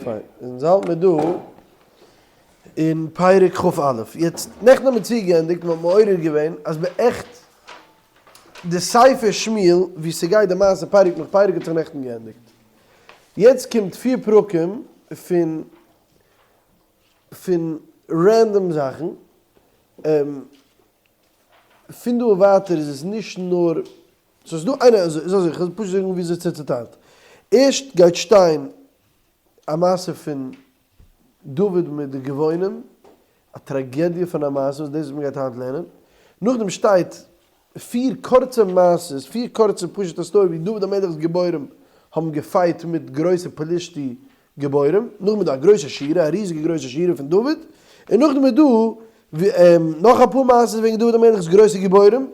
פיין, אונז האלט מיר דא אין פרק כ"א. יעצט, נעכטן האבן מיר צוגעענדיגט, מ'האט מעורר געווען אז בעכט די ספר שמואל ווי ס'גייט די מעשה פרק נאך פרק האט זיך נעכטן געענדיגט. יעצט קומט פיר פרקים פון פון random זאכן. פון דא און ווייטער איז עס נישט נאר, סאו ס'איז דא איינער, איז אזוי, כ'וועל פשוט זאגן וויאזוי ס'איז צוטיילט. ערשט גייט שטיין א מעשה פון דוד מיט די גבעונים, א טראגעדיע פון א מעשה, וואס דאס איז וואס מ'גייט היינט לערנען. נאכדעם שטייט פיר קורצע מעשות, פיר קורצע פשוט'ע story ווי דוד המלך'ס גיבורים האבן געפייט מיט גרויסע פלישתי גיבורים, נאכדעם איז דא א גרויסע שירה, א ריזיגע גרויסע שירה פון דוד, און נאכדעם איז דא נאך אפאר מעשות וועגן דוד המלך'ס גרויסע גיבורים,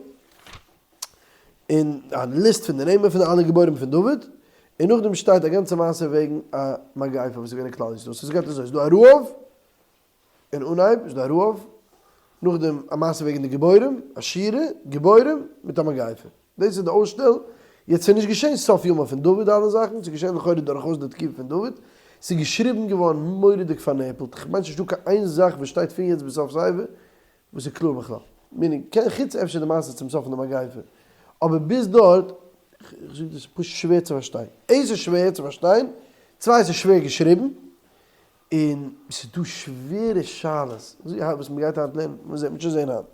און א ליסט פון די נעמען פון די אלע גיבורים פון דוד, און נאכדעם שטייט א גאנצע מעשה וועגן א מגיפה וואס איז געווען אין כלל ישראל, סאו עס גייט אזוי, ס'איז דא א רעב אין אנהייב איז דא א רעב, נאכדעם א מעשה וועגן די גיבורים, א שירה, גיבורים, מיט א מגיפה. דאס איז די אויסשטעל. יעצט ס'איז נישט געשען סוף ימיו פון דוד אלע זאכן, ס'איז געשען לכאורה דורכאויס די תקופה פון דוד. ס'איז געשריבן געווארן מורא'דיג פארנעפלט, כ'מיין ס'נישטא קיין איין זאך וואס שטייט פון יעצט ביז סוף ספר וואס איז קלאר בכלל. meaning, חוץ אפשר די מעשה צום סוף פון די מגיפה. אבער ביז דארט, כ'זאג דיר ס'איז פשוט שווער צו פארשטיין. איינס ס'איז שווער צו פארשטיין, צוויי ס'איז שווער געשריבן, און ס'איז דא שווערע שאלות, וואס מ'גייט היינט לערנען, מ'וועט זען, מ'וועט שוין זען היינט.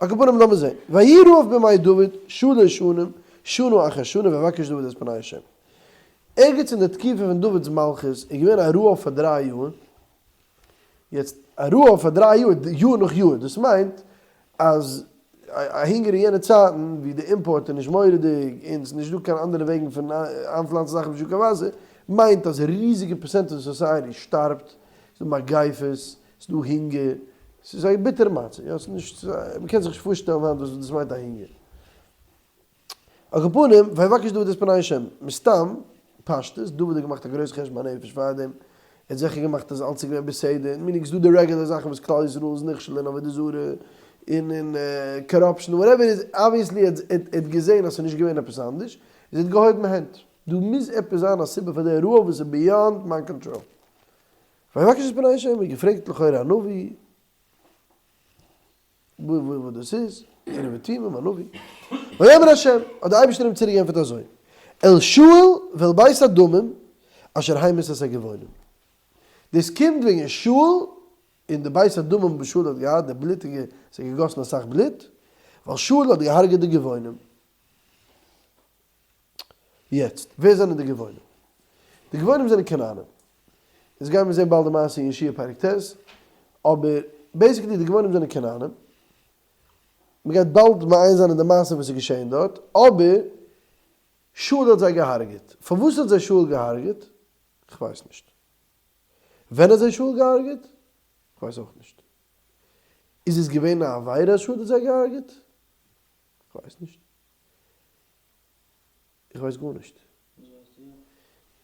על כל פנים לאמיר זען, ויהי רעב בימי דוד שלש שנים, שנה אחר שנה ויבקש דוד את פני השם. ערגעץ אין די תקופה פון דוד'ס מלכות איז געווען א רעב פאר דריי יאר, יעצט א רעב פאר דריי יאר, יאר נאך יאר, דאס מיינט אז א הונגער אין יענע צייטן ווי די import איז נישט מורא'דיג און ס'איז נישט דא קיין אנדערע וועגן פון איינפלאנצן זאכן נישט דא קיין וואסער, מיינט אז ריזיגע פערסענט פון די society שטארבט, ס'איז דא מגיפות, ס'איז דא הונגער, ס'איז א ביטערע מצב, יא ס'איז נישט, מ'קען זיך נישט פארשטעלן היינט וואס דאס מיינט א הונגער. על כל פנים, ויבקש דוד את פני השם, מסתם, פשטות, דוד האט געמאכט א גרויס חשבון הנפש פארדעם, ער האט זיכער געמאכט אז אלץ איז געווען בסדר, meaning ס'דא די רעגולער זאכן וואס כלל ישראל איז נכשל אין עבודה זרה, און אין corruption, whatever איז, obviously ער האט געזען אז ס'איז נישט געווען עפעס אנדערש, איז ער האט געהויבן הענט. דא מוז עפעס זיין א סיבה פאר די רעב וואס איז beyond מיין קאנטראל. ויבקש את פני השם, ער האט געפרעגט לכאורה א נביא, וואס דאס איז, אורים ותומים, א נביא. ויאמר השם, האט דער אייבערשטער אים צוריק געענטפערט אזוי, אל שאול ואל בית הדמים אשר המית את הגבעונים. דאס קומט וועגן שאול און די בית הדמים וואס שאול האט געהאט, די בלוטיגע, עס האט געגאסן אסאך בלוט, ווייל שאול האט געהארגעט די גבעונים. יעצט, ווער זענען די גבעונים? די גבעונים זענען כנענים. אונז גיימיר זען באלד די מעשה אין יהושע פרק ט', אבער basically די גבעונים זענען כנענים. מ'גייט באלד מעיין זיין אין די מעשה וואס איז געשען דארט, אבער שאול האט זיי געהארגעט. פארוואס האט זיי שאול געהארגעט? כ'ווייס נישט. ווען האט זיי שאול געהארגעט? כ'ווייס אויך נישט. איז עס געווען א עבירה אז שאול האט זיי געהארגעט? כ'ווייס נישט. איך ווייס גארנישט.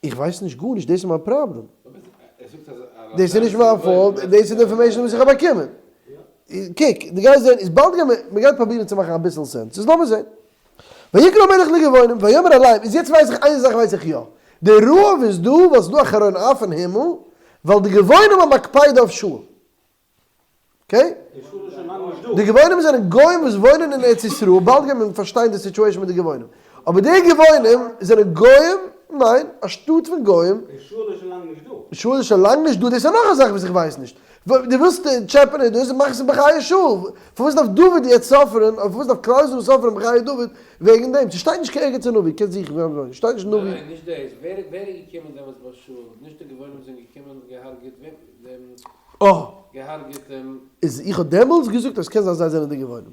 איך ווייס נישט גארנישט, דאס איז מיין פראבלעם. דאס איז נישט מיין fault, דאס איז די information וואס איך האב באקומען. קוק, דו גייסט זען, איז באלד גיימער, מען גייט פרובירן צו מאכן אביסל sense, איז לאמיר זען. ויקרא המלך לגבעונים ויאמר אליהם, איז יעצט ווייס איך, איין זאך ווייס איך יא, די רעב איז דא ווייל ס'איז דא א חרון אף אין הימל, ווייל די גבעונים האבן א קפידה אויף שאול. okay? די גבעונים זענען גוים וואס וואוינען אין ארץ ישראל, באלד גייט מען פארשטיין די situation מיט די גבעונים. אבער די גבעונים זענען גוים, ניין, א שטאט פון גוים. שאול איז שוין לאנג נישט דא. שאול איז שוין לאנג נישט דא, דאס איז נאך א זאך וואס איך ווייס נישט. דו ווילסט טשעפענען דאס, מאך עס בחיי שאול. פארוואס דארף דוד יעצט suffer ן, אדער פארוואס דארף כלל ישראל suffer ן בחיי דוד וועגן דעם? ס'שטייט נישט קיין ערגעץ אין נביא, קענסט זוכן ווי אזוי, שטייט נישט אין נביא. ניין נישט דאס, ווער איז געקומען דעמאלטס ביי שאול? נישט די גבעונים זענען געקומען און געהארגעט וועם? געהארגעט דעם. איז איך האב דעמאלטס געזאגט אז ס'קען זיין זיי זענען די גבעונים.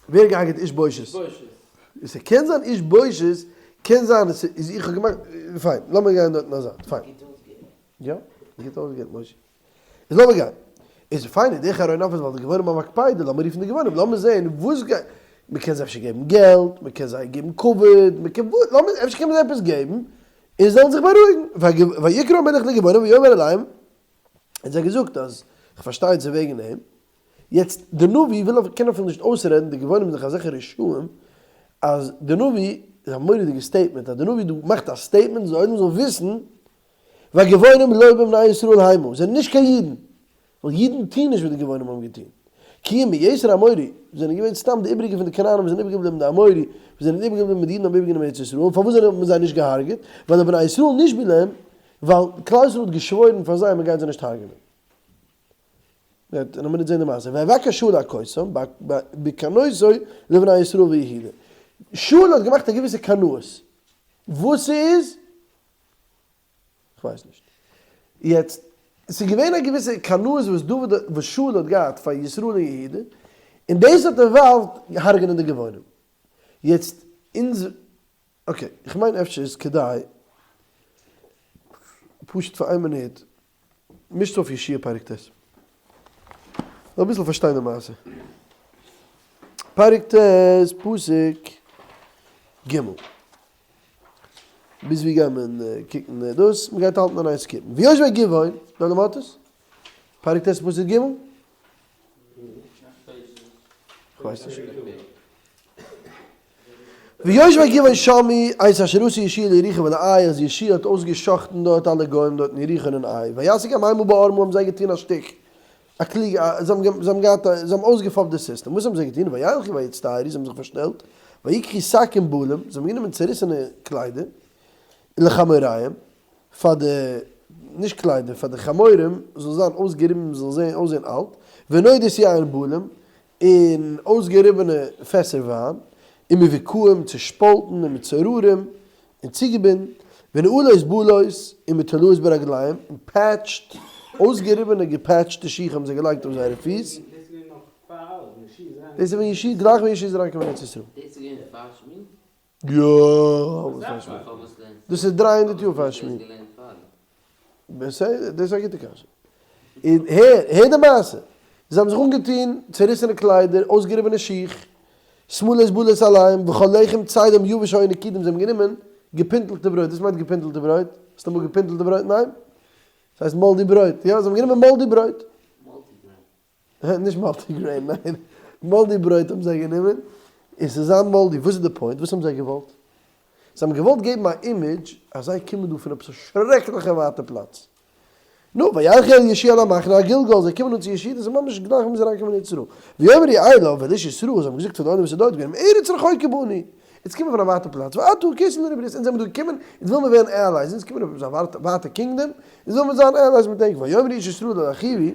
ווער האט געהארגעט איש בושת? איש בושת. איז ס'קען זיין איש בושת, קען זיין עס איז איך האב געמאכט, פיין, לאמיר גיין דארט אין א זייט, פיין. גוט אויסגעהערט. יא, גוט אויסגעהערט משה. איז לאמיר גיין. איז פיין, איז די חרון אף איז ווייל די גבעונים האבן א קפידה, לאמיר רופן די גבעונים, לאמיר זען וואס גייט, מ'קען זיי אפשר געבן געלט, מ'קען זיי געבן כבוד, מ'קען וואס, לאמיר, אפשר קען מען זיי עפעס געבן, און זיי זאלן זיך בארואיגן. ויקרא המלך לגבעונים ויאמר אליהם, האט זיי געזאגט אז כ'פארשטיי צו וועגן אים, יעצט די נביא וויל קען אפילו נישט אויסרעדן, די גבעונים זענען דאך אזעלכע רשעים, אז די נביא, איז א מורא'דיגע statement, אז די נביא דא מאכט א statement אז די עולם זאל וויסן. והגבעונים לא בבני ישראל המה, זענען נישט קיין אידן, ווייל אידן טוהן נישט וואס די גבעונים האבן געטוהן. כי אם מיתר האמורי, זענען געווען סתם די איבריגע פון די כנענים וואס זענען איבערגעבליבן די אמורי, וואס זענען איבערגעבליבן מיט די אידן האבן איבערגענומען ארץ ישראל, און פארוואס זענען האט מען זיי נישט געהארגעט? ווייל די בני ישראל נשבעו להם, ווייל כלל ישראל האט געשוואוירן פאר זיי מען גייט זיי נישט הרג'נען. לאמיר זען די מעשה, ויבקש שאול הכותם בקנאותו לבני ישראל ויהודה, שאול האט געמאכט א געוויסע קנאות, וואס ס'איז? כ'ווייס נישט. יעצט, ס'איז געווען א געוויסע קנאות וואס דוד וואס שאול האט געהאט פאר ישראל און יהודה, און דאס האט involved הרג'נען די גבעונים. יעצט, אונז, okay, איך מיין אפשר איז כדאי, פשוט פאר איין מינוט, מישט אויף יהושע פרק ט'. זאל אביסל פארשטיין די מעשה. פרק ט' פסוק ג'. ביז ווי גייט מען קוקן דאס? מען גייט האלטן אין איין skip ן. ויושבי גבעון, דא למטה עס? פרק ט' פסוק ג'? כ'ווייס נישט. ויושבי גבעון שמעו את אשר עשה יהושע ליריחו ולעי, אז יהושע האט אויסגע'שחט'ן דארט אלע גוים דארט אין יריחו און אין עי, ויעשו גם המה בערמה האבן זיי געטון א שטיק, א קלוג, זיי האבן געהאט א, זיי האבן אויסגעפאפט די סיסטעם, וואס האבן זיי געטון, וילכו ויצטערו, זיי האבן זיך פארשנעלט, ויקחו שקים בלים, זיי האבן גענומען צעריסענע קליידער, לחמוריהם, פאר די, נישט קליידער, פאר די חמורים, זאל זיין אויסגעריבן, זאל זען, אויסזען אלט, ונודות יין בלים, און אויסגעריבענע פעסער וויין, און מבוקעים צעשפאלטן און מצוררים און צוגעבינדן, ונעלות בלות און מתולעות ברגליהם, און patched, אויסגעריבענע געפעטשטע שיך האבן זיי געלייגט אויף זייערע פיס. דאס איז ווען יהושע, גלייך ווען יהושע איז אריינגעקומען אין ארץ ישראל. דאס איז געווען פאר שמואל? יא, וואס פאר שמואל? דאס איז 300 יאר פאר שמואל. בסדר, דאס איז א גוטע קשיא. און הער, הער די מעשה. זיי האבן זיך אנגעטון צעריסענע קליידער, אויסגעריבענע שיך, שמלות בלות עליהם, וכל לחם צידם יבש היה נקודים, זיי האבן גענומען געפינטלטע ברויט, וואס מיינט געפינטלטע ברויט? האסט אמאל געפינטלטע ברויט? ניין? ס'הייסט moldy ברויט, יא, זיי האבן גענומען moldy ברויט. נישט multigrain, ניין. moldy ברויט האבן זיי גענומען, און ס'איז זיין moldy. וואס איז די point? וואס האבן זיי געוואלט? זיי האבן געוואלט געבן א image אז זיי קומען דא פון עפעס א שרעקליכע ווייטע פלאץ. נו, וילכו אל יהושע אל המחנה הגלגל, זיי קומען אן צו יהושע, דאס איז ממש גלייך ווען מ'איז אריינגעקומען אין ארץ ישראל. ויאמרו אליו ואל איש ישראל, זיי האבן געזאגט פאר די עולם וואס איז דארט געווען, מארץ רחוקה באנו, אונז קומען פון א ווייטע פלאץ, ואתה הכית לנו ברית, אונז זעמיר דא געקומען, אונז וויל מיר ווערן allies, אונז קומען פון עפעס א ווייטע kingdom, אונז וויל מיר זיין allies מיט ענק, ויאמרו איש ישראל אל החוי,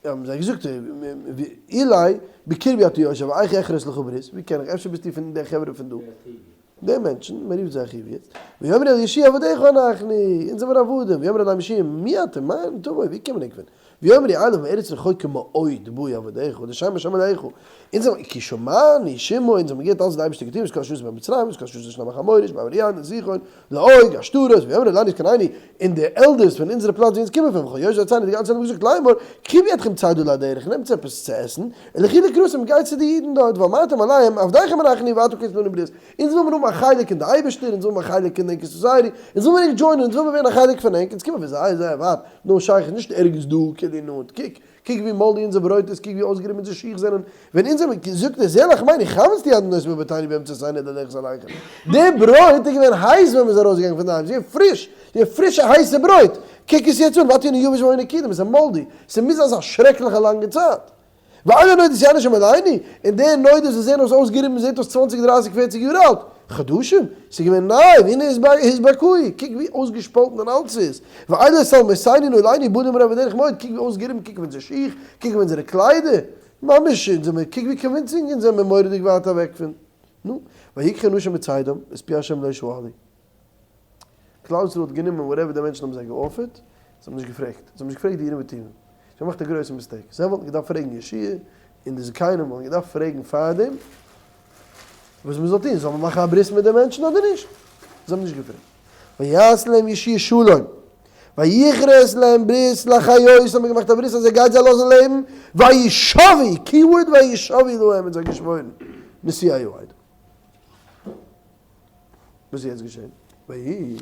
האבן זיי געזאגט, אולי בקרבי אתה יושב, ואיך אכרות לך ברית, ווי קען איך, אפשר ביסטו פון די חברה פון דא, די מענטשן, מען רופט זיי החוי יעצט, ויאמרו אל יהושע עבדיך אנחנו, אונז זעמיר עבדים, ויאמרו אליהם יהושע מי אתם, מאין תבואו, ווי קומען ענק פון, ויאמרו אליו מארץ רחוקה מאוד באו עבדיך, לשם השם אלהיך, אונז האבן, כי שמענו שמעה, אונז האבן געהערט אלץ וואס די אייבערשטער האט געטון, ואת כל אשר עשה במצרים, ואת כל אשר עשה לשני האמורי, לשמי אריאל, לסיחון, לעוג, עשתרות, ויאמרו אלינו זקנינו, און די elders פון אונזערע פלאץ ווי אונז קומען פון, וכל יושבי ארצינו, די גאנצע האבן געזאגט לאמור, קחו בידכם צידה לדרך, נעמטס עפעס צו עסן, ולכו לקראתם, גייטס צו די אידן דארט, ואמרתם אליהם, עבדיכם אנחנו ואתה כרות לנו ברית, אונז וויל מיר האבן א חלק אין די אייבערשטער, אונז וויל מיר א חלק אין ענק society, אונז וויל מיר ענק join ען, אונז וויל מיר ווערן א חלק פון ענק, אונז קומען פון זייער זייער ווייט, נו שייכות, נישט ערגעץ דא, כאילו נאנט, קוק, קוק ווי moldy אונזער ברויט איז, קוק ווי אויסגעריבן אונזער שיך זענען, ווען אונז האבן, זאגט ער, זה לחמנו חמץ תיעדנו נושא בבטני באמצע סיני ללכת עליכם, די ברויט איז געווען הייס ווען מ'איז ארויסגעגאנגען פון דערהיים, ס'איז געווען פריש, ס'איז געווען פרישע הייסע ברויט, קוק עס יעצט אן, ואתו יבש והיו נקודים, ס'איז moldy, ס'מוז זיין אזא שרעקליכע לאנגע צייט. ואלה נודות יין אשר מלאיני, און די נודות וואס זעהן אויס אויסגעריבן זעהט אויס צוואנציג דרייסיג פערציג יאר אלט, חדשים, ס'איז געווען ניי, והנה התבקעו, קוק ווי אויסגעשפאלטן און אלט ס'איז, ואלה שלמותינו נעלינו בלים רעוא דרך מאוד, קוק ווי אויסגעריבן, קוק אויף אונזער שיך, קוק אויף אונזערע קליידער, ממש אונז זעמיר, קוק ווי convincing אונז זעמיר מורא'דיג ווייט אוועק פון, נו, ויקחו אנשים מצידם, את פי השם לא שאלו. כלל ישראל האט גענומען whatever די מענטשן האבן זיי געאפערט, זיי האבן נישט געפרעגט, זיי האבן נישט געפרעגט די אורים ותומים, זיי האבן געמאכט א גרויסע mistake, זיי וואלטן געדארפט פרעגן יהושע און די זקנים וואלטן געדארפט פרעגן פארדעם וואס מען זאל טון, זאל מען מאכן א ברית מיט די מענטשן אדער נישט, זיי האבן נישט געפרעגט. ויעש להם יהושע שלום, ויכרת להם ברית לחיות, האט מען געמאכט א ברית אז ער גייט זיי לאזן לעבן, וישבעו, keyword וישבעו להם, און זיי געשוואוירן, נשיאי העדה. וואס איז יעצט געשען? ויהי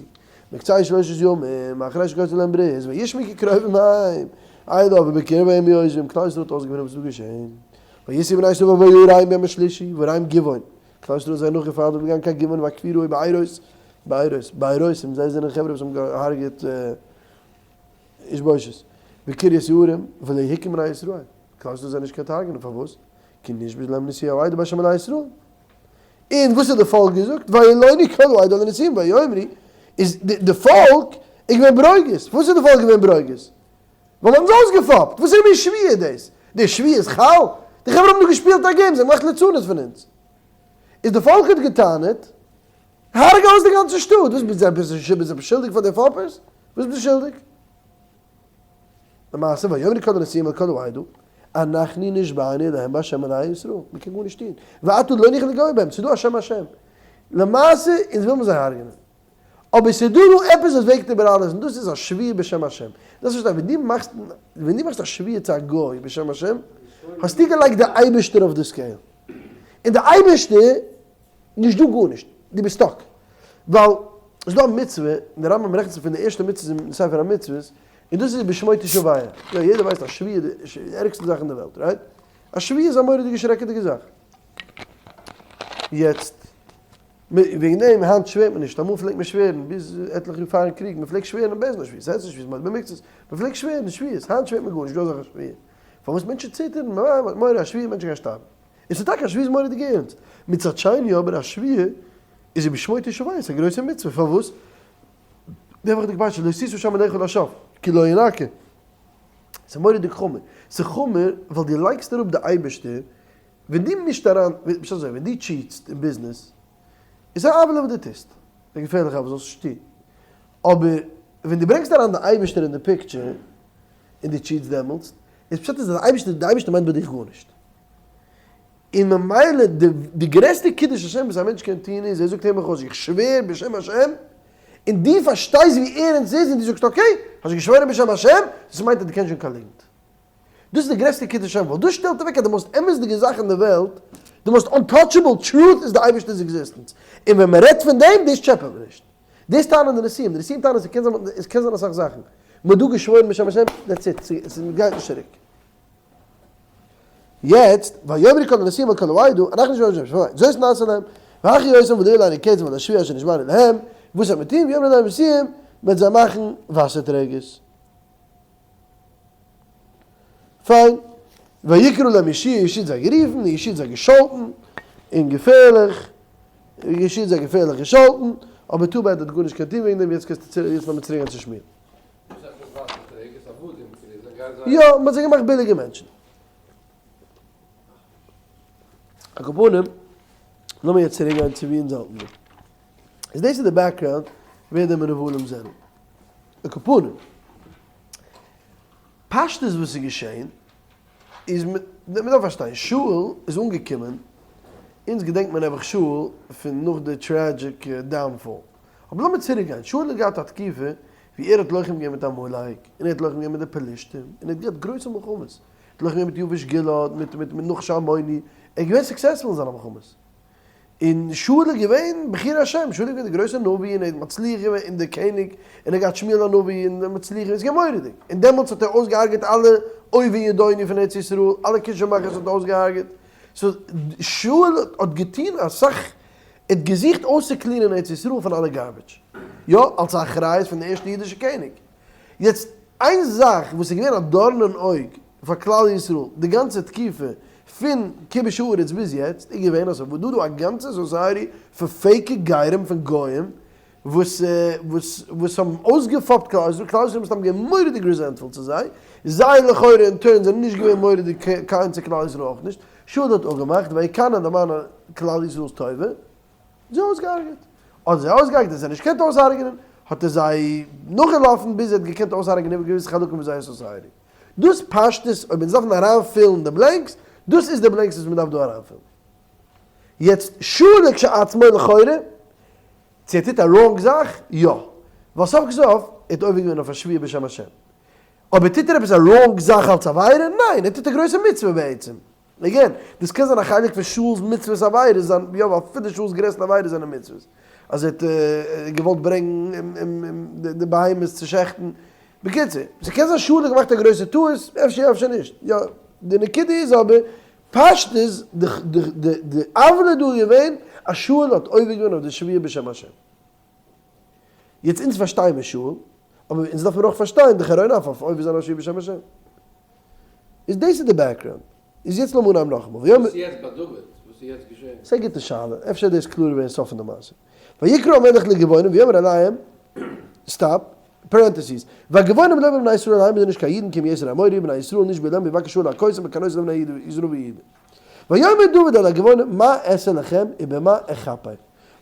מקצה שלושת ימים אחרי שכרתו להם ברית וישמעו כי קרובים הם אליו ובקרבם יושבים כלל ישראל האט אויסגעפונען וואס איז דא געשען ויסעו בני ישראל ויבואו עריהם ביום השלישי ועריהם גבעון כלל ישראל איז זיי נאכגעפאלן און געגאנגען קיין גבעון והכפירה ובארות. בארות, בארותים, זיי זענען חברה וואס האבן געהארגעט איש בושת, וקרית יערים, ולא הכו בני ישראל, כלל ישראל זיי נישט געקענט הרג'נען, פארוואס? כי נשבעו להם נשיאי העדה בהשם אלהי ישראל. און וואס האט די פאלק געזאגט? וילונו כל העדה על הנשיאים ויאמרו, איז די פאלק איז געווען ברוגז, פארוואס איז די פאלק געווען ברוגז? ווייל מ'האט אונז אויסגעפאפט! וואס איז מין שבועה איז דאס? די שבועה איז חל? די חברה האבן דא געשפילט א game, זיי האבן געמאכט ליצנות פון אונז. איז די פאלק האט געטענה'ט, הרג' אויס די גאנצע שטאט, וואס ביסטו ביסטו שולדיג פאר די פאפערס? וואס ביסטו שולדיג? למעשה ויאמרו כל הנשיאים אל כל העדה, אנחנו נשבענו להם בה' אלהי ישראל, מען קען גארנישט טון, ועתה לא נוכל לגוע בהם, ס'איז דא השם השם. למעשה אונז וויל מען זיי הרג'נען. אבער ס'איז דא דא עפעס וואס וועגט איבער אלעס און דאס איז א שבועה בשם השם. דארפסט פארשטיין, ווען דו מאכסט ווען דו מאכסט א שבועה צו א גוי בשם השם, האסטו געלייגט די אייבערשטער אויף די scale. און די אייבערשטער, נישט דא גארנישט, דו ביסט stuck. ווייל ס'איז דא א מצוה, און דער רמב ם רעכנט זיך פון די ערשטע מצוות אין ספר המצוות, און דאס איז בשמו תשבע. יא, יעדער ווייסט א שבועה איז די ערגסטע זאך אין די וועלט, right? א שבועה איז א מורא'דיגע שרעקעדיגע זאך. יעצט, וועגן דעם היינט שווערט מען נישט, אמאל פלעגט מען שווערן, ביז עטליכע יאר פארן קריג, מען פלעגט שווערן אין בית דין שבועות, ס'הייסט נישט שבועות, מ'האט במקצת, מען פלעגט שווערן שבועות, היינט שווערט מען גארנישט, נישטא אזא שבועה. פארוואס מענטשן ציטערן, מען האט מורא א שבועה מענטשן גייען שטארבן. און ס'איז טאקע א שבועה איז מורא'דיג ערנסט, מצד שני אבער א שבועה איז ובשמו תשבע, ס'איז א גרויסע מצוה, פארוואס? די וואכעדיגע פרשה לא תשא שם אליך לשווא, כי לא ינקה. ס'איז מורא'דיג חמור, ס'איז חמור ווייל דו לייגסט אראפ די אייבערשטער ווען דו מישט אריין, נישט אזוי, ווען דו cheat סט אין ביזנעס, איז א עוולה וואס דו טוסט, א געפערליכע עוולה, זאלסט נישט טון. אבער ווען דו ברענגסט אריין די אייבערשטער אין די picture, און דו cheat סט דעמאלטס, איז פשט אז די אייבערשטער, די אייבערשטער מיינט ביי דיך גארנישט. און ממילא די די גרעסטע קידוש השם וואס א מענטש קען טון איז, ער זאגט הער מיך אויס, איך שווער בשם השם, און דו פארשטייסט ווי ערענסט ס'איז, און דו זאגסט okay, האסט געשוואוירען בשם השם, דאס מיינט אז דו קענסט שוין קיין ליגנט. דאס איז די גרעסטע קידוש השם, ווייל דאס שטעלט אוועק אז די most אמת'דיגע זאך אין די וועלט, די most untouchable truth איז די אייבערשטער'ס existence, און ווען מען רעדט פון דעם, דאס טשעפעט מען נישט. דאס טענה'ן די נשיאים, די נשיאים טענה'ן ס'קען זיין עס קען זיין אסאך זאכן, מען האט דא געשוואוירן בשם השם, that's it, ס'גייט נישט צוריק. יעצט, ויאמרו כל הנשיאים אל כל העדה, אנחנו נשבענו בשם השם, זאת נעשה להם, והכי אותם ולא יהיה לנו קץ ועל השבועה אשר נשבענו להם, וואס וועט מען טון, ויאמרו להם הנשיאים, מען וועט זיי מאכן וואסער טרעגערס. פיין. ויקרא להם יהושע, יהושע האט זיי גערופן, און יהושע האט זיי געשאלטן, און געפערליך, יהושע האט זיי געפערליך געשאלטן, אבער too bad האט גארנישט קענען טון וועגן דעם, יעצט קענסטו צוריק, יעצט לאמיר צוריק גיין צו שמואל. וואס הייסט דאס וואסער טרעגערס? עבדים כאילו, זיי גייען זיי. יא, מ'האט זיי געמאכט ביליגע מענטשן. על כל פנים, לאמיר יעצט צוריק גיין צו ווי אונז האלטן דא. איז דאס איז די background ווער די מנוולים זענען. על כל פנים. פשטות וואס איז געשען איז מען דארף פארשטיין שאול איז אנגעקומען, אונז געדענקט מען נעבעך שאול פון נאך די tragic downfall, אבער לאמיר צוריק גיין, שאול האט געהאט א תקופה ווי ער האט לוחם געווען מיט עמלק, און ער האט לוחם געווען מיט די פלישתים, און ער האט געהאט גרויסע מלחמות, ער האט לוחם געווען מיט יבש גלעד, מיט מיט נחש העמוני, ער איז געווען successful אין זיינע מלחמות. און שאול איז געווען בחיר השם, שאול איז געווען דער גרויסער נביא און ער האט מצליח געווען און דער קעניג, און ער האט געהאט שמואל הנביא און ער האט מצליח געווען, עס איז געווען מורא'דיג, און דעמאלטס האט ער אויסגעהארגעט אלע אויבי ידעוני פון ארץ ישראל, אלע כישוף מאכערס האט ער אויסגעהארגעט, so שאול האט געטון אסאך, ער האט געזוכט אויסצו clean ען ארץ ישראל פון אלע garbage, יא, אלס א אחריות פון די ערשטע אידישע קעניג. יעצט, איין זאך וואס איז געווען א דארן אין אויג פאר כלל ישראל די גאנצע תקופה פון כיבוש הארץ ביז יעצט איז געווען אז ס'וואר דא דא א גאנצע society פון fake ע גרים פון גוים וואס וואס וואס האבן אויסגעפאפט כלל ישראל, כלל ישראל איז מסתם געווען מורא'דיג resentful צו זיי, זיי לכאורה in turn זענען נישט געווען מורא'דיג kind צו כלל ישראל אויך נישט, שאול האט אפגעמאכט ויקנא למען כלל ישראל'ס טובה. זיי אויסגעהארגעט. האט זיי אויסגעהארגעט און זיי נישט געקענט אויסהארגענען, האט ער זיי נאכגעלאפן ביז ער האט געקענט אויסהארגענען געוויסע חלקים פון זייער society. דאס פשטות, אויב אונז דארפן אריינפילן די blanks, דאס איז די blanks וואס מען דארף דא אריינפילן. יעצט שאול כשלעצמו לכאורה, צו ער טוט א wrong זאך? יא. ווייל סוף כל סוף, ער האט עובר געווען אויף א שבועה בשם השם. אבער טוט ער עפעס א wrong זאך אלס עבירה? ניין, ער טוט א גרויסע מצוה בעצם. Again, דאס קען זיין א חלק פון שאול'ס מצוות עבירות זיין, יא ווייל אפילו שאול'ס גרעסטע עבירות זענען מצוות, אז ער האט געוואלט ברענגן די בהמות צו שעכטן, בקיצור, ס'קען זיין שאול האט געמאכט א גרויסע טעות, אפשר יא אפשר נישט, יא, די נקודה איז אבער, פשטות די עוולה דא איז געווען אז שאול האט עובר געווען אויף די שבועה בשם השם. יעצט אונז פארשטיי מיר שאול, אבער אונז דארף מיר אויך פארשטיין די חרון אף אויף עובר זיין אויף שבועת בשם השם. איז דאס איז די background. איז יעצט לאמיר אנהייבן נאכאמאל. וואס איז יעצט ביי דוד? וואס איז יעצט געשען? ס'איז א גוטע שאלה, אפשר איז דאס קלארער ווען סוף פון די מעשה. ויקרא המלך לגבעונים ויאמר אליהם, stop, parentheses, והגבעונים לא מבני ישראל הם זענען נישט קיין אידן כי אם יתר האמורי, בני ישראל נשבו להם ויבקש שאול להכותם בקנאותם לבני ישראל ויהודה. ויאמר דוד אל הגבעונים מה אעשה לכם ובמה אכפר.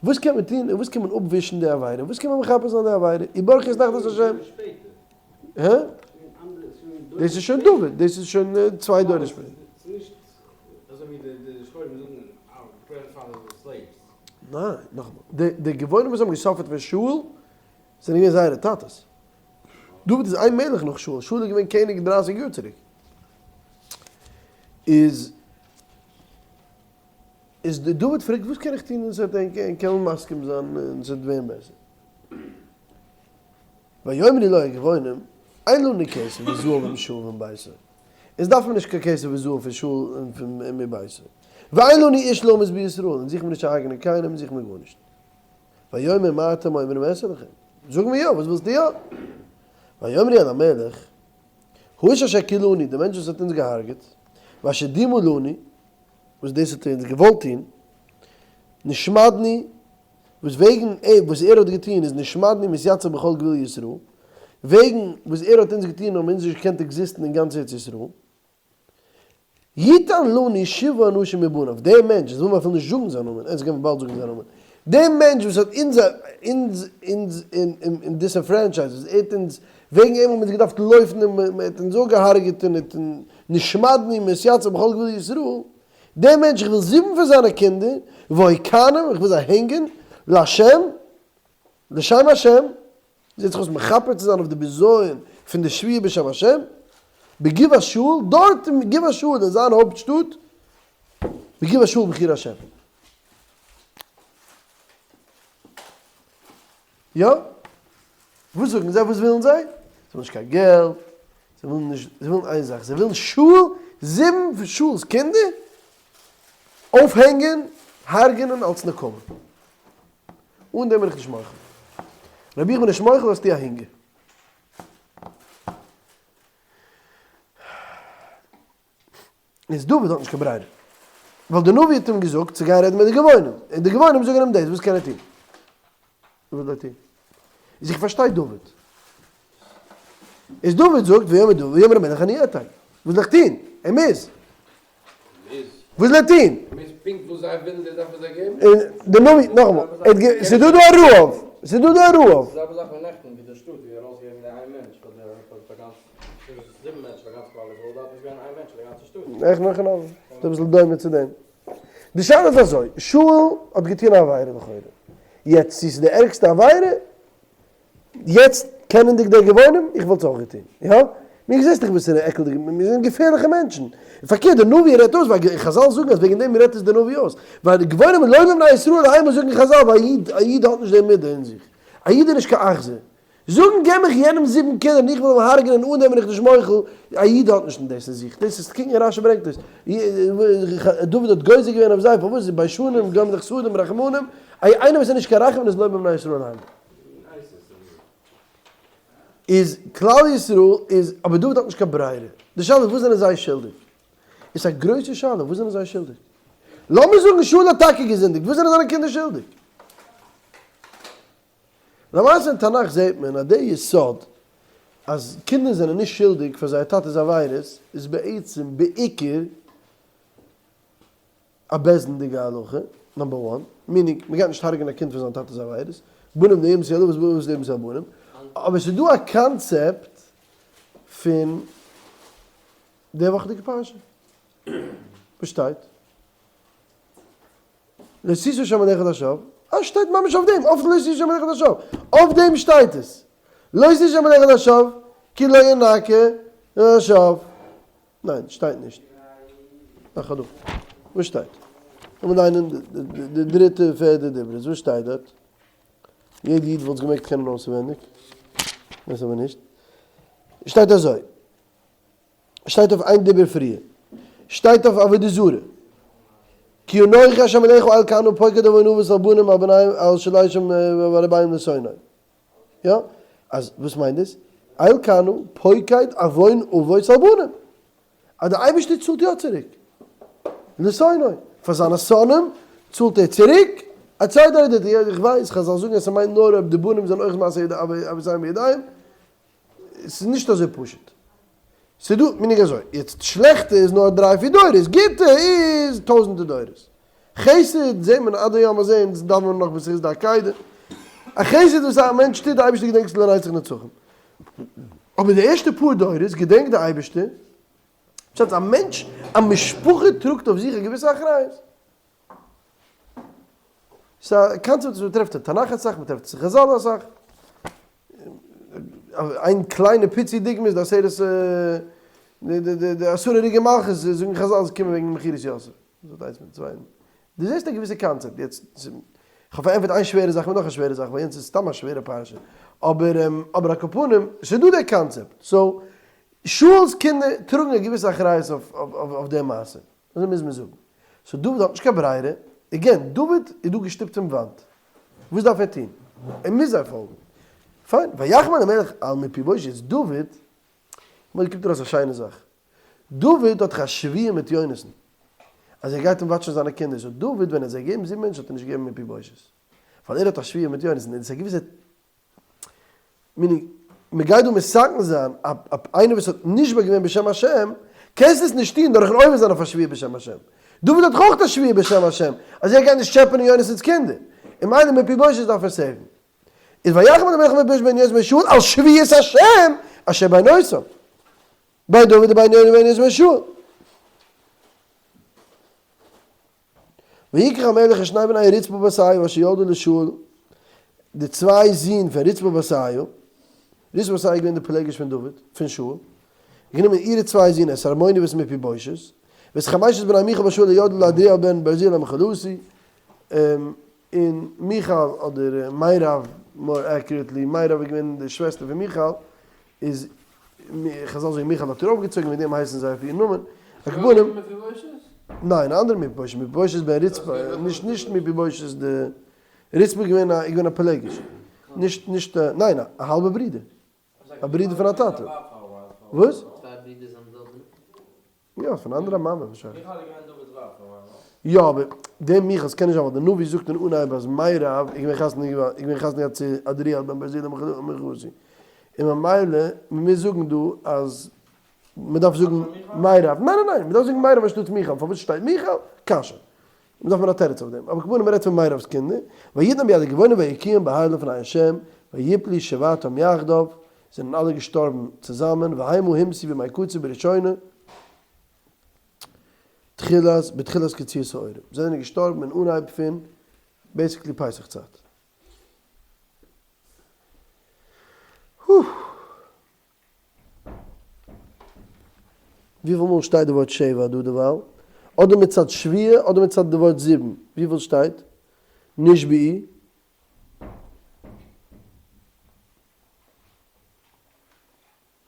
וואס קען מען טון און וואס קען מען אפווישן די עבירה, וואס קען מען מכפר זיין די עבירה, וברכו את נחלת השם. הא? דאס איז שוין דוד, דאס איז שוין צוויי דורות שפעטער. ניין, נאכאמאל, די גבעונים וואס האבן געסאפערט פון שאול זענען געווען זייערע טאטעס. דוד איז איין מלך נאך שאול, שאול איז געווען קעניג דרייסיג יאר צוריק. איז איז דוד פרעגט וואס קען איך טון און ס'וועט ענק קענען מסכים זיין און ס'וועט ווערן בעסער. ויאמרו לו הגבעונים, אין לנו כסף וזהב משאול ומביתו. אונז דארף מען נישט קיין כסף וזהב פון שאול און פון מביתו. ואין לנו איש להמית בישראל, אונז זוכן מיר נישט צו הרג'נען קיינעם, אונז זוכן מיר גארנישט. ויאמר מה אתם אומרים אעשה לכם? זאג מיר יא, וואס ווילסטו יא? ויאמרו אל המלך, האיש אשר כלאנו, דער מענטש וואס האט אונז געהארגעט, ואשר דימה לנו, וואס דאס האט ער אונז געוואלט טון, נשמדנו, וואס וועגן וואס ער האט געטון איז נשמדנו מתייצב בכל גבול ישראל, וועגן וואס ער האט אונז געטון האבן אונז נישט געקענט עקזיסטן אין גאנץ ארץ ישראל. יתן לנו שבעה אנשים מבניו, דער מענטש, דאס וויל מען אפילו נישט זאגן זיין נאמען, אונז קען מען באלד זאגן זיין נאמען, דער מענטש וואס האט אונז אונז אונז און disenfranchised, וואס ער האט אונז, וועגן אים האבן אונז געדארפט לויפן און מען האט אונז אפגעהארגעט און האט נשמדנו מתייצב בכל גבול ישראל, דער מענטש, איך וויל זיבן פון זיינע קינדער, והוקענום, איך וויל זיי הענגען, להשם, לשם השם, זעט זיך אויס מכפר צו זיין אויף די בזיון פון די שבועה בשם השם, בגבעת שאול, דארט אין גבעת שאול אין זיין הויפט שטאט, בגבעת שאול בחיר השם. יא? וואס זאגן זיי? וואס ווילן זיי? זיי ווילן נישט קיין געלט, זיי ווילן נישט, זיי ווילן איין זאך, זיי ווילן שאול, זיבן פון שאול'ס קינדער, אויפהענגען, הרג'נען אלס נקמה. אן דעם בין איך נישט מוחל. רבי איך בין נישט מוחל האסטו א הונגער. איז דוד האט נישט קיין ברירה. ווייל די נביא האט אים געזאגט צו גיין רעדן מיט די גבעונים. און די גבעונים זאגן אים דאס, וואס קען ער טון? וואס וויל ער טון? איז איך פארשטיי דוד. איז דוד זאגט ויאמר דוד ויאמר המלך אני אתן. וואס זאל איך טון? ער מוז. וואס זאל ער טון? פונקט וואס זיי ווילן דאס דארף ער זיי געבן? און די נביא, נאכאמאל, ער האט גע, ס'איז דא דא א רעב, ס'איז דא דא א רעב. די זעלבע זאך ווי נעכטן ווי די שטאט ווי ארויסגעגעבן די איין מענטש פאר די פאר גאנץ זיבן מענטשן פאר גאנץ כלל ישראל דארף נישט ווערן איין מענטש פאר די גאנצע שטאט. נעכטן נאך און אויך, ס'איז אביסל דומה צו דעם. די שאלה איז אזוי, שאול האט געטון א עבירה לכאורה, יעצט צו ס'איז די ערגסטע עבירה, יעצט קענענדיג די גבעונים, איך וואלט עס אויך געטון, יא? מיר זעסט דאך וואס עקלדיג, מיר זענען געפערליכע מענטשן. און פארקערט, דער נביא רעדט אויס, ווייל חזל זאגן אז וועגן דעם רעדט עס דער נביא אויס, ווייל די גבעונים לא לבני ישראל המה זאגן חזל, ווייל א איד, א איד האט נישט די מידה אין זיך, א איד איז נישט קיין אכזר. זאגן געב מיך יענעם זיבן קינדער און איך וועל אים הרג'נען אן דעם בין איך נישט מוחל, א איד האט נישט דאס אין זיך, דאס איז קוק אין רשי ברענגט עס, דוד האט גוזר געווען אויף זיי, פארוואס ביישנים גומלי חסדים רחמנים, איינער וואס איז נישט קיין רחמן איז לא מבני ישראל המה. איז כלל ישראל איז, אבער דוד האט נישט קיין ברירה, די שאלה איז וואס זענען זיי שולדיג? איז א גרויסע שאלה, וואס זענען זיי שולדיג? לאמיר זאגן שאול האט טאקע געזינדיגט, וואס זענען זיינע קינדער שולדיג? למעשה אין תנך זעט מען אז דער יסוד אז קינדער זענען נישט שולדיג פאר זייער טאטע'ס עבירות איז בעצם בעיקר א בית דין'דיגע הלכה, number one, meaning מ'גייט נישט הרג'ענען א קינד פאר זיין טאטע'ס עבירות, בנים לא יומתו על אבות ואבות לא יומתו על בנים, אבער ס'איז דא א קאנצעפט פון די וואכעדיגע פרשה, וואס שטייט? לא תשא שם אליך לשווא, אה שטייט ממש אויף דעם, אויף לא תשא שם אליך לשווא, אויף דעם שטייט עס, לא תשא שם אליך לשווא, כי לא ינקה לשווא, ניין שטייט נישט, נאך א דא, וואס שטייט? לאמיר ליינען די דריטע פערדע דיברות, וואס שטייט דארט? יעדע איד וואלט עס געמעגט קענען אויסעווענדיג, דאס אבער נישט, שטייט אזוי. שטייט אויף איין דיבור פריער, שטייט אויף עבודה זרה, כי אנכי ה' אלקיך אל קנא פוקד עון אבות על בנים על בניהם על שלשים ועל רבעים לשונאי. יא? אז וואס מיינט דאס? אל קנא פוקד עוון אבות על בנים. אז דער אייבערשטער צאלט יא צוריק. לשונאו. פאר זיינע שונאים צאלט ער צוריק. א צייט איידער די, איך ווייס, חזל זאגן אז ס'מיינט נאר אויב די בנים זענען אויך מעשה אבותיהם בידיהם. ס'איז נישט אזוי פשוט. ס'איז דא מנהג אזוי. יעצט שלעכטע איז נאר דריי פיר דורות, גוטע איז טויזענטער דורות. חסד זעט מען עד היום הזה, אונז דאווענען נאך בזכות די עקידה. א חסד וואס א מענטש טוט, די אייבערשטער געדענקט עס לנצח נצחים. אבער די ערשטע פאר דורות געדענקט די אייבערשטער. פשט א מענטש, א משפחה טראגט אויף זיך א געוויסע אחריות. ס'איז א קאנצעפט וואס מ'טרעפט אין תנך אסאך, מ'טרעפט עס אין חזל אסאך. איין קליינע פיצי דוגמא איז די עשרת די עשרה הרוגי מלכות זאגן חזל זיי קומען וועגן מכירת יוסף. דאס האט איינס מיטן צווייטן. דו זעסט א געוויסע קאנצעפט. יעצט, כ'האב פארענטפערט איין שווערע זאך מיט נאך א שווערע זאך, ווייל יענץ איז סתם א שווערע פרשה. אבער אבער על כל פנים, ס'איז דא דער קאנצעפט. so, שאול'ס קינדער טראגן א געוויסע אחריות אויף די מעשה. אזוי מוז מען זאגן. so דוד האט נישט קיין ברירה, again, דוד איז דא געשטופט צום וואנט, וואס דארף ער טון? ער מוז זיי פאלגן. פיין, ויחמל המלך על מפיבושת, דוד, אמאל קומט ארויס א שיינע זאך, דוד האט דאך א שבועה מיט יונתן, אז ער גייט אים וואטשן זיינע קינדער, so דוד ווען ער האט זיי געגעבן זיבן מענטשן האט ער נישט געגעבן מפיבושת, ווייל ער האט א שבועה מיט יונתן, און עס איז א געוויסע meaning, מען גייט דא מתקן זיין א איינער וואס האט נשבע געווען בשם השם, קענסט עס נישט טון דורכן עובר זיין אויף א שבועה בשם השם. דוד האט דאך אויך א שבועה בשם השם אז ער גייט נישט טשעפענען יונתן'ס קינדער, און ממילא מפיבושת דארף ער save ן. איז ויחמל המלך מפיבושת בן יונתן בן שאול על שבועת השם אשר בינותם, בין דוד ובין יונתן בן יונתן בן שאול. ויקח המלך את שני בני רצפה בת איה אשר ילדה לשאול, די צוויי זין פון רצפה בת איה, רצפה בת איה איז געווען די פילגש פון דוד, פון שאול, גענומען אירע צוויי זין את ארמוני ואת מפיבושת, ואת חמשת בני מיכל בת שאול הילדה לעדריאל בן ברזילי המחולתי, און מיכל אדער מירב, more accurately, מירב איז געווען די שוועסטער פון מיכל, איז חזל זאגן מיכל האט איר אויפגעצויגן וועגן דעם הייסן זיי אויף איר נאמען. על כל פנים. ניין, א אנדערע מפיבושת, מפיבושת בן רצפה, נישט נישט מפיבושת די, רצפה איז געווען א איז געווען א פילגש, נישט נישט ניין א האלבע ברודער, א ברודער פון א טאטע. וואס? יא, פון אנדערע מאמע ווארשיינליך. מיכל איז געווען דוד'ס ווייב פאר ווייל. יא, אבער דער מיכל, ס'קען נישט זיין ווייל דער נביא זאגט אין אנהייב אז מירב איז געווען חתונה איז געווען חתונה געהאט צו עדריאל בן ברזילי המחולתי. און ממילא מ'מוז זאגן דא אז מ'דארף זאגן מירב. ניין ניין ניין, מ'דארף זאגן מירב אנשטאטס מיכל. פארוואס שטייט מיכל? קשיא. מ'דארף מען א תירוץ אויף דעם. אבער כמובן מ'רעדט פון מירב'ס קינדער. ויתנם ביד הגבעונים ויקיאם בהר לפני ה' ויפלו שבעתם יחדיו. זענען אלע געשטארבן צוזאמען, והמה הומתו בימי קציר בראשונה, תחילת, בתחילת קציר שעורים. זיי זענען געשטארבן אין אנהייב פון basically פסח צייט. וויפיל מאל שטייט די ווארט שבע דא דערווייל? אדער מצד שבועה אדער מצד די ווארט זיבן. וויפיל שטייט? נשבעו. איין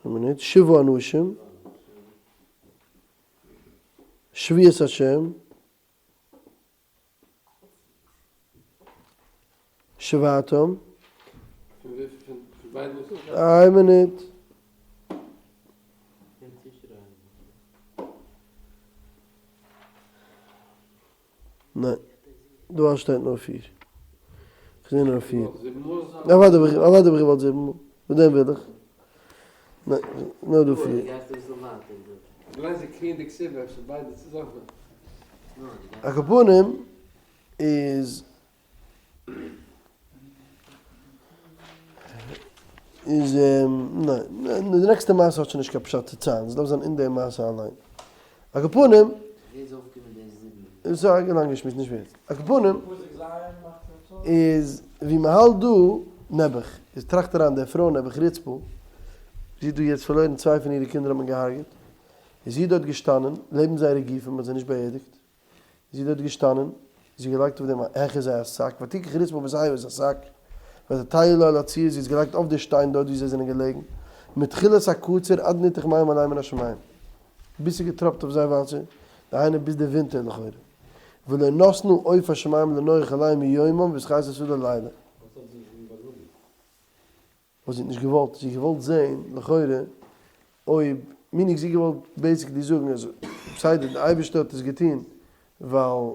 מינוט, שבעה אנשים, שבועת השם, שבעתם, איין מינוט. ניין, דא שטייט נאר פיר. כ'זע נאר פיר. אוודאי האב איך געוואלט זיבן מאל. מיט דעם וויל איך. ניין, נאר דא פיר. על כל פנים איז איז ניין, די נעקסטע מעשה האט שוין נישט קיין פשט צו ציילן, ס'דארף זיין אין די מעשה אליין. על כל פנים. ווי איז אויפגעקומען די זיבן? ס'איז א לאנגע שמועס, נישט ווערט. על כל פנים איז ווי מ'האלט דא, נעבעך, איז טראכט אריין די פרוי נעבעך רצפה, זי האט דא יעצט פארלוירן צוויי פון אירע קינדער האט מען געהארגעט, איז זי דארט געשטאנען לעבן זייערע גופים, מ'האט זיי נישט באערדיגט, זי איז דארט געשטאנען, זי האט געלייגט אויף דעם העכער זיי א שק, ותקח רצפה בת איה את השק, ותטהו לה על הצור, זי האט געלייגט אויף די שטיין דארט וואו זיי זענען געלעגן, מתחילת הקציר עד ניתוך מים עליהם מן השמים, ביז ס'איז געטראפט אויף זיי וואסער, דהיינו ביז די ווינטער לכאורה, ולא נתנה עוף השמים לנוח עליהם יומם ואת חית השדה לילה. וואס האט זי געווען באגראבן? ווייל זי האט נישט געוואלט, זי האט געוואלט זען לכאורה אויב, meaning זי האט געוואלט basically זאגן אז בסדר די אייבערשטער האט עס געטון ווייל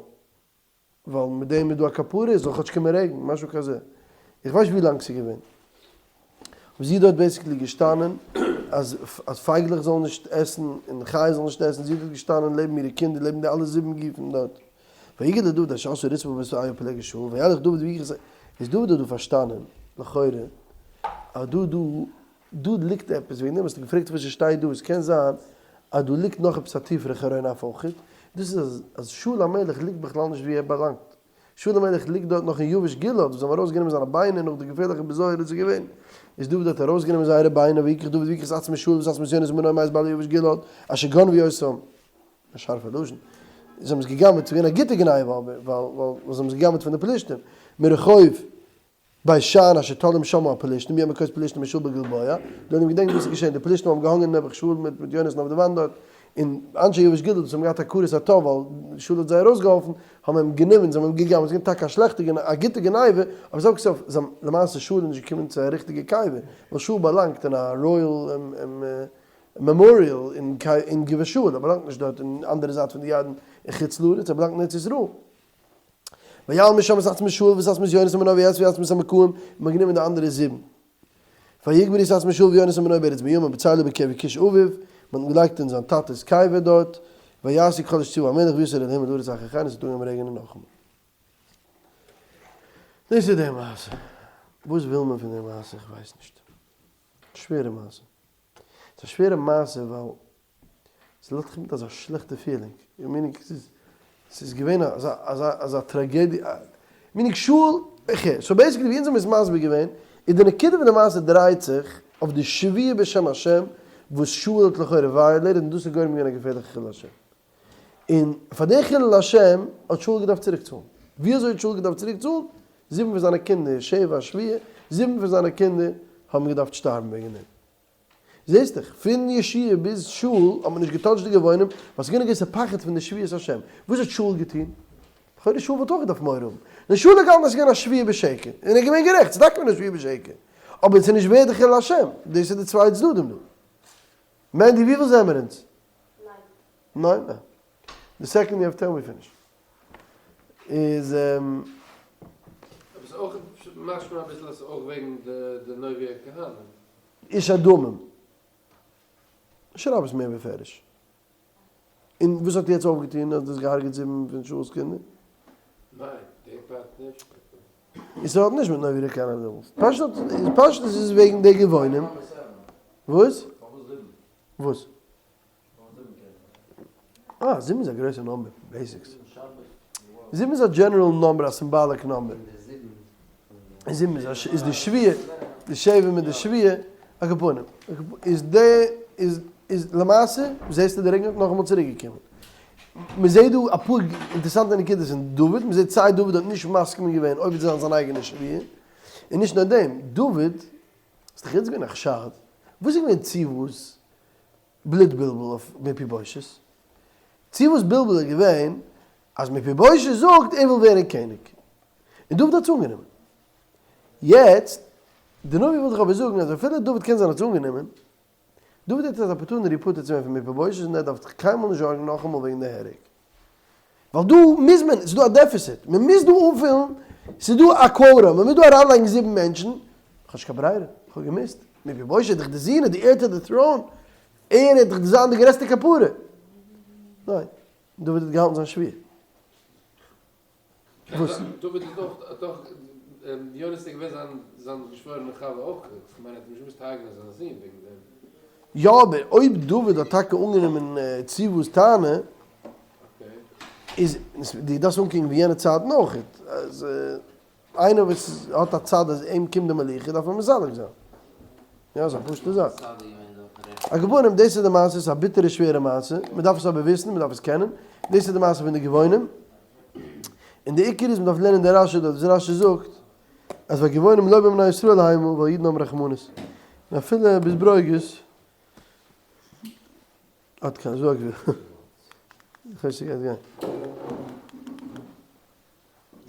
ווייל מיט דעם איז דא א כפרה, עס זאל כאטש קומען רעגן, משהו כזה. איך ווייס נישט ווי לאנג ס'איז געווען. אבער זי איז דארט basically געשטאנען אז אז פייגלעך זאלן נישט עסן און חיות זאלן נישט עסן, זי איז דארט געשטאנען לעבן אירע קינדער, לעבן די אלע זיבן גופים דארט. ויגד לדוד אשר עשתה רצפה בת איה פלגש שאול, וילך דוד ויקח את. איז דוד האט דא פארשטאנען, לכאורה, אז דא דא דא ליגט עפעס, וועגן דעם האסטו געפרעגט וואס עס שטייט דא, עס קען זיין אז דא ליגט נאך עפעס א טיפערע חרון אף אויך, דאס איז אז אז שאול המלך ליגט בכלל נישט ווי ער באלאנגט, שאול המלך ליגט דארט נאך אין יבש גלעד, וואס זיי האבן ארויסגענומען זיינע ביינער נאך די געפערליכע בזיון וואס איז געווען, איז דוד האט ארויסגענומען זייערע ביינער, ויקח דוד ויקח את עצמות שאול ואת עצמות יונתן בנו מאת בעלי יבש גלעד, אשר גנבו אותם, א שארפע לשון, זיי האבן עס גע'גנב'עט, ס'איז געווען א גוטע גניבה אבער, ווייל ווייל זיי האבן עס גע'גנב'עט פון די פלישתים, מרחוב. בית שען אשר תלאום שמה הפלשתים ביום הכות פלשתים את שאול בגלבוע, די עולם געדענקט וואס איז געשען, די פלשתים האבן געהאנגען נעבעך שאול מיט מיט יונתן אויף די וואנט דארט, און אנשי יבש גלעד וואס האבן געהאט הכרת הטוב ווייל שאול האט זיי ארויסגעהאלפן, האבן אים גענומען, זיי האבן אים געגנב'ט, ס'איז געווען טאקע א שלעכטע גניבה, א גוטע גניבה, אבער סוף כל סוף זיי האבן, למעשה שאול איז נישט געקומען צו א ריכטיגע קבר, ווייל שאול באלאנגט אין א royal memorial אין גבעת שאול, ער באלאנגט נישט דארט אין אנדערע זייט פון די ירדן אין חוץ לארץ, ער באלאנגט אין ארץ ישראל. ויעל משם את עצמות שאול ואת עצמות יונתן בנו ויאספו עצמות המוקעים, און מ'האט גענומען די אנדערע זיבן. ויקברו את עצמות שאול ויונתן בנו בארץ בנימין בצלע בקבר קיש אביו, מ'האט אים געלייגט אין זיין טאטע'ס קבר דארט, ויעשו כל אשר צוה המלך ויסר אלהים אל הארץ אחרי כן, עס האט אנגעהויבן רעגענען נאכאמאל. דאס איז די מעשה. וואס וויל מען פון די מעשה? איך ווייס נישט. שווערע מעשה. ס'איז א שווערע מעשה ווייל ס'לאזט דיך מיט אזא שלעכטע feeling, meaning ס'איז ס'איז געווען אזא אזא אזא טראגעדיע, meaning שאול, okay, so basically ווי אונז האבן עס מסביר געווען, איז די נקודה פון די מעשה דרייט זיך אויף די שבועה בשם השם וואס שאול האט לכאורה violated און דאס איז גורם געווען א געפערליכע חילול השם. און פאר די חילול השם האט שאול געדארפט צוריק צאלן. ווי אזוי האט שאול געדארפט צוריק צאלן? זיבן פון זיינע קינדער, שבע שבועה, זיבן פון זיינע קינדער האבן געדארפט שטארבן וועגן דעם. זעסט דאך, פון יהושע ביז שאול האט מען נישט געטאטשט די גבעונים, ווייל ס'איז געווען א געוויסע פחד פון די שבועת השם. וואס האט שאול געטון? לכאורה שאול וואלט אויך געדארפט מורא האבן. נאר שאול האט געהאלטן אז ס'איז געווען א שבועה בשקר, און ער איז געווען גערעכט, ס'איז טאקע געווען א שבועה בשקר. אבער ס'איז נישט ווערד די חילול השם. דאס איז די צוויי צדדים דא. מענדי, וויפיל זעמער אונז? ניין. ניין? די second you have ten we finish. איז. אבער ס'איז אויך משמע אביסל אז ס'איז אויך וועגן די נובי הכהנים. איש הדמים. שרייב עס מער בפירוש. און וואס האט יעצט אויפגעטון אז דו האסט געהארגעט זיבן פון שאול'ס קינדער? ניין, די part נישט. און ס'האט נישט מיט נובי הכהנים דעמאלטס. פשט פשטות איז וועגן די גבעונים. וואס? וואס? אה, זיבן איז א גרויסע number, basics. זיבן איז א general number, א symbolic number. זיבן איז איז די שבועה, די שבע מיט די שבועה, על כל פנים. איז די, איז, איז למעשה, זעסטו די רעגן האט נאכאמאל צוריק געקומען. מען זעט דא אפאר אינטערעסאנטע נקודות אין דוד, מען זעט סיי דוד האט נישט מסכים געווען עובר צו זיין זיין אייגענע שבועה, און נישט נאר דעם, דוד, איז דאך יעצט געווען א חשד, וואס איז געווען צו וואס בלוט בלבול אויף מפיבושת? צו וואס בלבול איז געווען אז מפיבושת זאגט ער וויל ווערן קעניג, און דוד האט עס אנגענומען. יעצט, די נביא וויל דאך אבער זאגן אז אפילו דוד קען זיין האט עס אנגענומען, דוד האט אן opportunity פטור צו ווערן פון מפיבושת און ער דארף זיך קיינמאל נישט זארגן נאכאמאל וועגן די הרג. ווייל דא מוז מען, ס'איז דא א deficit, מען מוז דא אנפילן, ס'איז דא א quota, מען מוז דא אריינלייגן זיבן מענטשן, איך האב נישט קיין ברירה, איך האב געמוזט, מפיבושת איז דאך די זון, די heir to the throne, ער וועט דאך זיין די גרעסטע כפרה. ניין, דוד האט געהאלטן זיין שבועה. וואס? דוד איז דאך האט דאך יונתן איז געווען זיין זיין געשוואוירענע חבר אויך, איך מיין ער האט נישט געמוזט הרג'נען זיין זון וועגן דעם. יא אבער אויב דוד האט טאקע אנגענומען ציבא'ס טענה, איז דו דארפסט אנקוקן ווי יענע צייטן אויך, אז איינער וואס האט א צד אז אים קומט די מלוכה דארף מען מסלק זיין. יא ס'איז א פשוטע זאך. על כל פנים דאס איז די מעשה, ס'איז א ביטערע שווערע מעשה, מ'דארף עס אבער וויסן, מ'דארף עס קענען, דאס איז די מעשה פון די גבעונים, און די עיקר איז מ'דארף לערנען די רשי דארט וואס רשי זאגט אז והגבעונים לא מבני ישראל המה ווייל אידן האבן רחמנות, און אפילו ביז ברוגז עד כאן, זאג איך ווייס נישט ווי ס'גייט גיין.